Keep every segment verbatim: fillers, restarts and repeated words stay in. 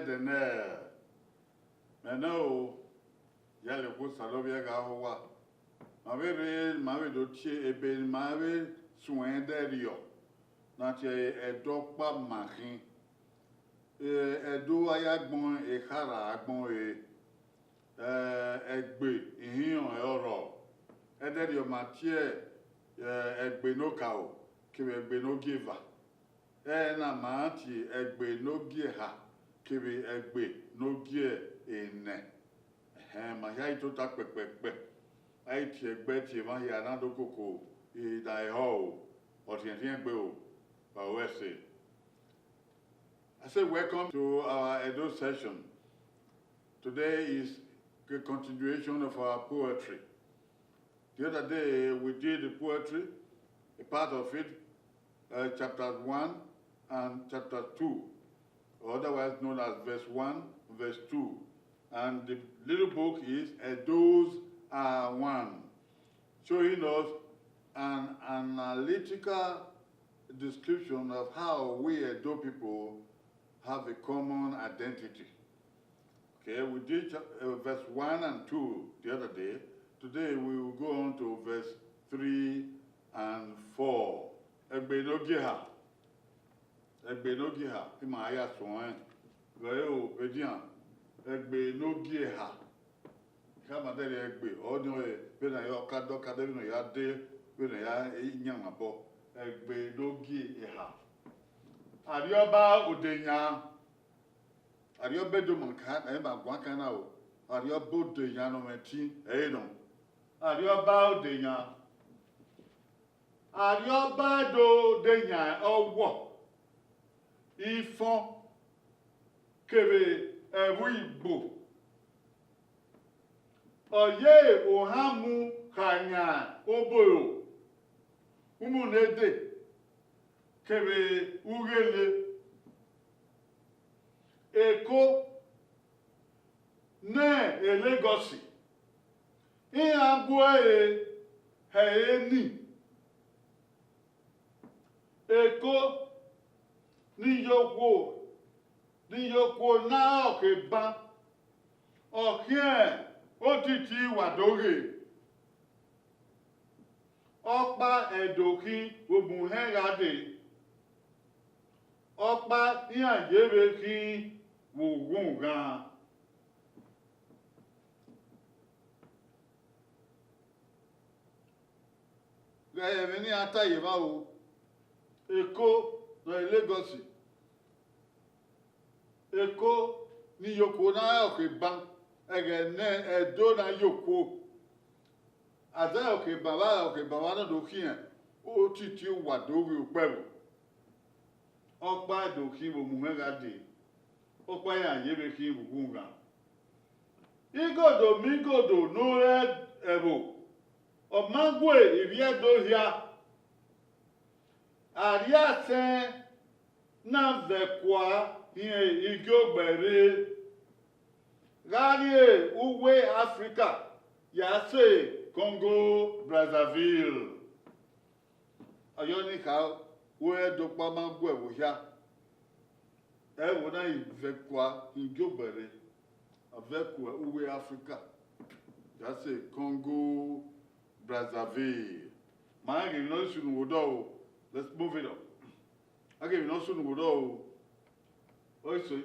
Ẹdẹ nẹ, mẹ nẹ o, ya lele Osanobua gha ho uwa. Ma vbe rre, ma vbe do tie ebe ne ima vbe suẹn ẹdẹrriọ, ne a tie ẹdẹ ọkpa ma khin. Eh, Ẹdo a ya gbẹn, ekhara a gbẹn re. Eh, ẹgbe ihinrọn ẹre ọ rrọọ. Ẹdẹrriọ ma tie, eh, ẹgbe ne okaro kevbe ẹgbe ne ogieva. Ẹre na ma tie ẹgbe ne ogieva kevbe ẹgbe ne ogienẹ. Ẹhẹn, ma hia i tota kpẹkpẹkpẹ. A i tie ẹgbẹe tie emwa hia na do koko, I da họ o, ọ rhiẹnrhiẹn egbe o, wa ru ẹse. I say welcome to our Edo session. Today is the continuation of our poetry. The other day we did the poetry, a part of it, uh, chapter one and chapter two, or otherwise known as verse one, verse two. And the little book is Edos Are One, showing us an analytical description of how we Edo people have a common identity. Okay, we did chap-, uh, verse one and two the other day. Today we will go on to verse three and four. Ẹgbe ne ogieva. Ẹgbe ne ogieva, ima ya suẹn. Vbe o, edian, ẹgbe ne ogieva. Khama dẹrriẹ ẹgbe, ọ diọn ẹre, vbene a ya ọkadẹ ọkadẹ, vbene ọ ya dee, vbene ọ ya yan mwẹ obọ. Ẹgbe ne ogieva. Arriọba odeyan. Arriọba Edo ma ka, ẹ ma guan kan na o. Arriọba odeyan ne ọ mwẹ ẹtin, ẹ i re nọ. Arriọba odeyan. Arriọba Edo odeyan ọghọ, ifọn kevbe ẹvbo igbo. Ọ ye ohan mu kha yan oboro, umunede kevbe ughele. Eko ne Lagos, iran bu ẹre hẹ ẹre ni. Eko ne iyokhuo, ne iyokhuo na rẹn ọkhe ban, ọ khian otiti wa do ghe. Ọkpa Ẹdo khin vbe obọ uhẹn gha dee, ọkpa iran ye vbe khin vbe oghunghan. Ghẹ ẹmwẹ ne iran ta ye evba o, Eko nọ re Lagos, Eko ne iyokhuo na rẹn ọkhe ban, ẹghẹ ne Ẹdo na ye okuo. A zẹ ọkhe ban vbe, ọkhe ban vbe a na do khian, otiti wa do ghe ukpẹvbo. Ọkpa do khin vbe omuhẹn gha dee, ọkpa iran ye vbe khin vbe ughunghan. Igodo migodo ne u rre ẹvbo, ọ ma gu ivbi Ẹdo hia. Arriaisẹn na vẹ kua hin igiogbe rre gha rrie uwu Africa ya sẹ Congo Brazzaville. Ọ yọ ni kha, wẹ Ẹdo ọkpa ma gu ẹvbo hia. Ẹvbo na i vẹ kua hin igiogbe rre, ọ vẹ kua uwu Africa, ya sẹ Congo Brazzaville. Ma rẹn ghe emwi ne ọ sunu vbe odọ o, let's move it on. A ghe emwi ne ọ sunu vbe odọ o, ọ i sẹ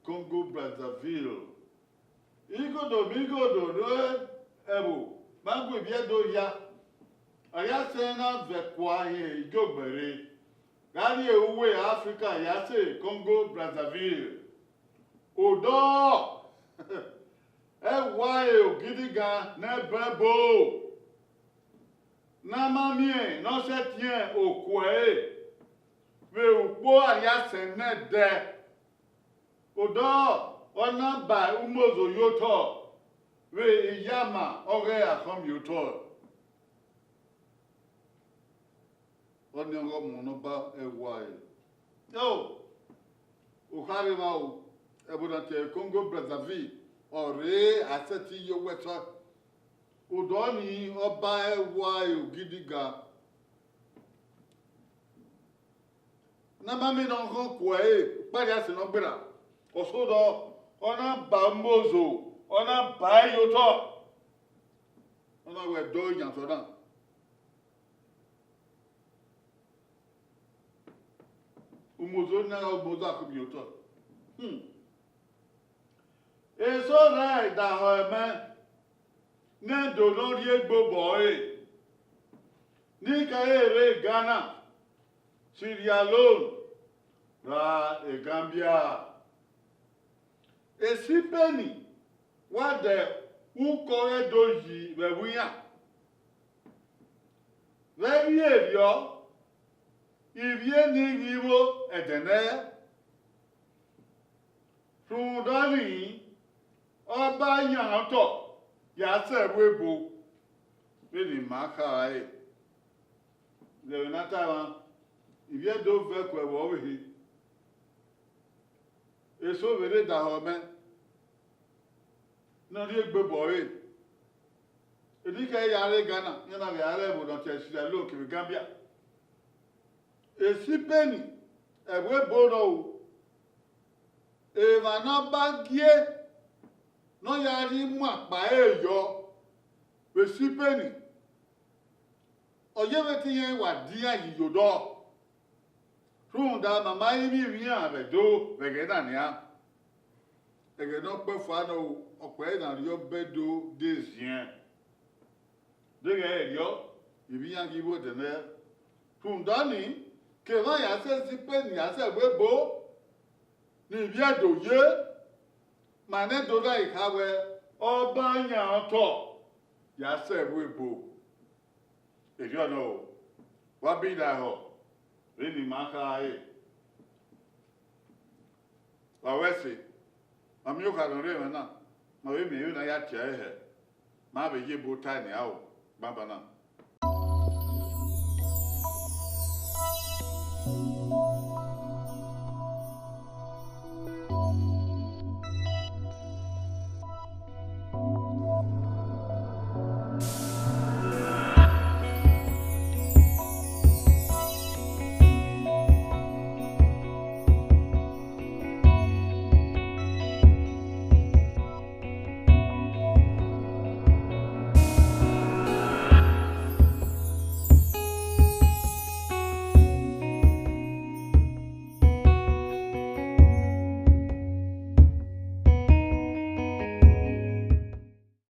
Congo Brazzaville. Igodo migodo ne u rre ẹvbo ma gu ivbi Ẹdo hia. Arriaisẹn na vẹ kua hin igiogbe rre gha rrie uwu Africa ya sẹ Congo Brazzaville. Odọ ẹwae ogidigan ne ẹbọ ẹbo, ne a ma miẹn ne ọ sẹtin okuẹre vbe ukpo Arriaisẹn nẹdẹ. Odọ ọ na ba umozo ye otọ vbe iyama ọghe akhọnmiotọ. Ọnii ọghe ọmọ ne ọ ba ẹwae. Ẹo, okha rre evba o, ẹvbo na tie Congo Brazzaville, ọ rre a sẹtin ye owẹ sẹ. Odọ nii ọ ba ẹwae ogidigan. Ne a ma miẹn ne ọ họn kuẹre, ukpariasẹ ne ọ gberra. Ọsodọ, ọ na ba umozo, ọ na ba ẹre ye otọ, ọ na wẹ dọ yan otọ na. Umozo na gha umozo akhọmiyotọ. Hmm. Eso rae dahọ ẹmwẹ ne ẹdẹ ne ọ rhie egbe obọ ẹre, ne I ka he rre Ghana, Sierra Leone, ra Gambia. Sipeni wa dẹ ukọ ọghe do yi vbe ẹvbo iran. Vbe ẹvbo erriọ, ivbi eni ghi vbo ẹdẹ nẹ. Rhunmwuda nii, ọ ba yan otọ ya sẹ ẹvbo ebo, vbene ima kha ẹre. Vbe ẹmwẹ ne a ta mwa, ivbi Ẹdo vẹ ẹko ẹvbo ọvbehe. Eso vbe rre dahọ mẹ ne ọ rhie egbe obọ ẹre. Eni khẹ ya rre Ghana, iran na vbe a rre ẹvbo ne ọ tie Sierra Leone kevbe Gambia. Sipeni, ẹvbo ebo nọ o. Emwa ne ọ ba gie ne ọ ya rhie mu akpa ẹre yọ vbe Sipeni, ọ ye vbe te iran wa dian yi ye odọ. Rhunmwuda ma ma rinmwian ivbi iran vbe Ẹdo vbe ẹghẹ na nian. Ẹghẹ ne ọ kpẹ fua nọ o, ọkpẹ ẹre ne a rhie ọba Ẹdo de ziẹn. Deghẹ ẹrriọ, ivbi iran ghi vbo ẹdẹ nẹ. Rhunmwuda nii, ke emwa ya sẹ Sipeni ya sẹ ẹvbo ebo ne ivbi Ẹdo ye, ma nẹ Ẹdo gha kha wẹ, ọ ba yan otọ ya sẹ ẹvbo ebo. Erriọ nọ o, wa bi daehọ vbene ima kha ẹre. Wa wẹ ẹse, ma miẹn okha ne ọ rre mwẹ na, ma vbe miẹn emwi ne a ya tie ẹre hẹ, ma vbe ye ebo tae nian o, banbanna.